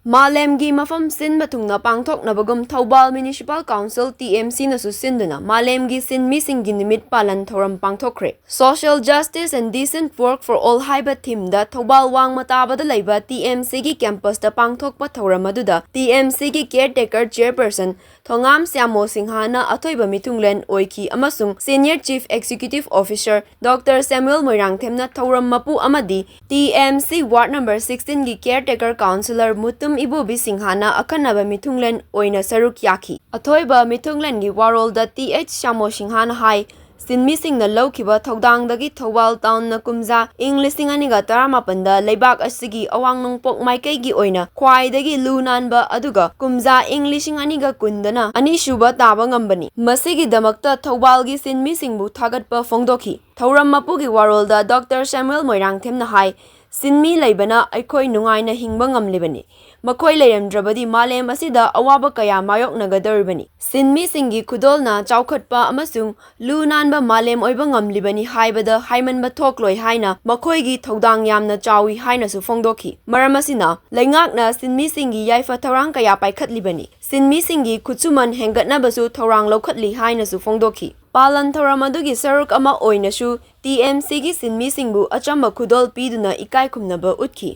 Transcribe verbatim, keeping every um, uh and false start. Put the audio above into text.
ꯃꯥꯂꯦꯝꯒꯤ ꯃꯐꯝ ꯁꯤꯟꯕ ꯊꯨꯡꯅ ꯄꯥꯡꯊꯣꯛꯅꯕꯒꯨꯝ Thoubal Municipal Council, T M C ꯅꯁꯨ ꯁꯤꯟꯗꯨꯅ ꯃꯥꯂꯦꯝꯒꯤ ꯁꯤꯟꯃꯤꯁꯤꯡꯒꯤ ꯅꯨꯃꯤꯠ ꯄꯥꯂꯟ ꯊꯧꯔꯝ ꯄꯥꯡꯊꯣꯛꯈ꯭ꯔꯦ꯫ Social Justice and Decent Work for All ꯍꯥꯏꯕ theme ꯗ ꯊꯧꯕꯥꯜ ꯋꯥꯡꯃ ꯇꯥꯕꯗ ꯂꯩꯕ T M C ꯒꯤ campus ꯇ ꯄꯥꯡꯊꯣꯛꯄ ꯊꯧꯔꯝ ꯑꯗꯨꯗ T M C ꯒꯤ caretaker chairperson ꯊꯣꯉꯥꯝ ꯁ꯭ꯌꯥꯃꯣ ꯁꯤꯡꯍꯅ ꯑꯊꯣꯏꯕ ꯃꯤꯊꯨꯡꯂꯦꯟ ꯑꯣꯏꯈꯤ ꯑꯃꯁꯨꯡ Senior Chief Executive Officer Doctor Samuel ꯃꯣꯏꯔꯥꯡꯊꯦꯝꯅ ꯊꯧꯔꯝ ꯃꯄꯨ ꯑꯃꯗꯤ T M C Ward number sixteen ꯒꯤ caretaker councillor ꯃꯨꯇꯨꯝ ꯏꯕꯣꯕꯤ ꯁꯤꯡꯍꯅ ꯑꯈꯟꯅꯕ ꯃꯤꯊꯨꯡꯂꯦꯟ ꯑꯣꯏꯅ ꯁꯔꯨꯛ ꯌꯥꯈꯤ꯫ ꯑꯊꯣꯏꯕ ꯃꯤꯊꯨꯡꯂꯦꯟꯒꯤ ꯋꯥꯔꯣꯜꯗ Th ꯁ꯭ꯌꯥꯃꯣ ꯁꯤꯡꯍꯅ ꯍꯥꯏ, ꯁꯤꯟꯃꯤꯁꯤꯡꯅ ꯂꯧꯈꯤꯕ ꯊꯧꯗꯥꯡꯗꯒꯤ ꯊꯧꯕꯥꯜ ꯇꯥꯎꯟꯅ ꯀꯨꯝꯖꯥ ꯏꯪ ꯂꯤꯁꯤꯡ ꯑꯅꯤꯒ ꯇꯔꯥꯃꯥꯄꯟꯗ ꯂꯩꯕꯥꯛ ꯑꯁꯤꯒꯤ ꯑꯋꯥꯡ ꯅꯣꯡꯄꯣꯛ ꯃꯥꯏꯀꯩꯒꯤ ꯑꯣꯏꯅ ꯈ꯭ꯋꯥꯏꯗꯒꯤ ꯂꯨ ꯅꯥꯟꯕ ꯑꯗꯨꯒ ꯀꯨꯝꯖꯥ ꯏꯪ ꯂꯤꯁꯤꯡ ꯑꯅꯤꯒ ꯀꯨꯟꯗꯅ ꯑꯅꯤꯁꯨꯕ ꯇꯥꯕ ꯉꯝꯕꯅꯤ꯫ ꯃꯁꯤꯒꯤꯗꯃꯛꯇ ꯊꯧꯕꯥꯜꯒꯤ ꯁꯤꯟꯃꯤꯁꯤꯡꯕꯨ ꯊꯥꯒꯠꯄ ꯐꯣꯡꯗꯣꯛꯈꯤ꯫ ꯊꯧꯔꯝ ꯃꯄꯨꯒꯤ ꯋꯥꯔꯣꯜꯗ Doctor Samuel ꯃꯣꯏꯔꯥꯡꯊꯦꯝꯅ ꯍꯥꯏ, ꯁꯤꯟꯃꯤ ꯂꯩꯕꯅ ꯑꯩꯈꯣꯏ ꯅꯨꯡꯉꯥꯏꯅ ꯍꯤꯡꯕ ꯉꯝꯂꯤꯕꯅꯤ꯫ ꯃꯈꯣꯏ ꯂꯩꯔꯝꯗ꯭ꯔꯕꯗꯤ ꯃꯥꯂꯦꯝ ꯑꯁꯤꯗ ꯑꯋꯥꯕ ꯀꯌꯥ ꯃꯥꯌꯣꯛꯅꯒꯗꯧꯔꯤꯕꯅꯤ꯫ ꯁꯤꯟꯃꯤꯁꯤꯡꯒꯤ ꯈꯨꯗꯣꯜꯅ ꯆꯥꯎꯈꯠꯄ ꯑꯃꯁꯨꯡ ꯂꯨ ꯅꯥꯟꯕ ꯃꯥꯂꯦꯝ ꯑꯣꯏꯕ ꯉꯝꯂꯤꯕꯅꯤ ꯍꯥꯏꯕꯗ ꯍꯥꯏꯃꯟꯕ ꯊꯣꯛꯂꯣꯏ ꯍꯥꯏꯅ ꯃꯈꯣꯏꯒꯤ ꯊꯧꯗꯥꯡ ꯌꯥꯝꯅ ꯆꯥꯎꯏ ꯍꯥꯏꯅꯁꯨ ꯐꯣꯡꯗꯣꯛꯈꯤ꯫ ꯃꯔꯝ ꯑꯁꯤꯅ ꯂꯩꯉꯥꯛꯅ ꯁꯤꯟꯃꯤꯁꯤꯡꯒꯤ ꯌꯥꯏꯐ ꯊꯧꯔꯥꯡ ꯀꯌꯥ ꯄꯥꯏꯈꯠꯂꯤꯕꯅꯤ꯫ ꯁꯤꯟꯃꯤꯁꯤꯡꯒꯤ ꯈꯨꯠꯁꯨꯃꯟ ꯍꯦꯟꯒꯠꯅꯕꯁꯨ ꯊꯧꯔꯥꯡ ꯂꯧꯈꯠꯂꯤ ꯍꯥꯏꯅꯁꯨ ꯐꯣꯡꯗꯣꯛꯈꯤ꯫ ꯄꯥꯂꯟ ꯊꯧꯔꯝ ꯑꯗꯨꯒꯤ ꯁꯔꯨꯛ ꯑꯃ ꯑꯣꯏꯅꯁꯨ T M C ꯒꯤ ꯁꯤꯟꯃꯤꯁꯤꯡꯕꯨ ꯑꯆꯝꯕ ꯈꯨꯗꯣꯜ ꯄꯤꯗꯨꯅ ꯏꯀꯥꯏ ꯈꯨꯝꯅꯕ ꯎꯠꯈꯤ꯫